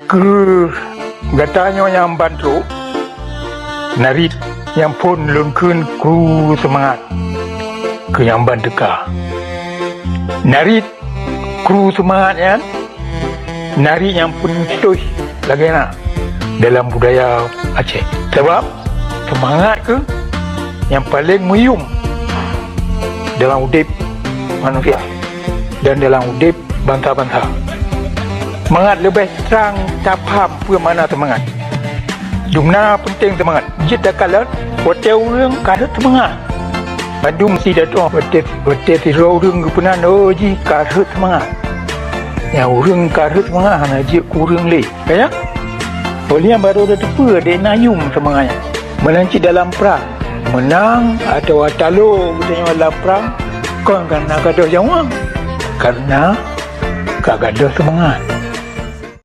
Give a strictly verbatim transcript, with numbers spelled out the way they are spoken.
Keu gata nyoe nyang ban trok, narit nyang phon lôn kheun kru seumangat keu nyang ban teuka. Narit kru seumangat nyan, narit nyang peuntoh lagée na dalam budaya Aceh. Sabab seumangat keu nyang paleng meuyuem dalam udeb manusia dan dalam udeb bansa-bansa. Mangat leubeh trang tapham peue makna seumangat. Dumna peunteng seumangat. Jeuet takalon watée ureuëng ka rhot seumangat. Bandum si datong watée, watée sidroe ureuëng geupeunan, oh, jih ka rhot seumangat. Nyang ureuëng ka rhot seumangat hana jeuet keu ureuëng lé. Ka nyan? Óh lheueh nyan barô tateupeue dek na yuem seumangat nyan. Meunan cit dalam prang, meunang atawa talo geutanyoe lam prang, kon kareuna gadôh nyawöng, kareuna ka gadôh seumangat.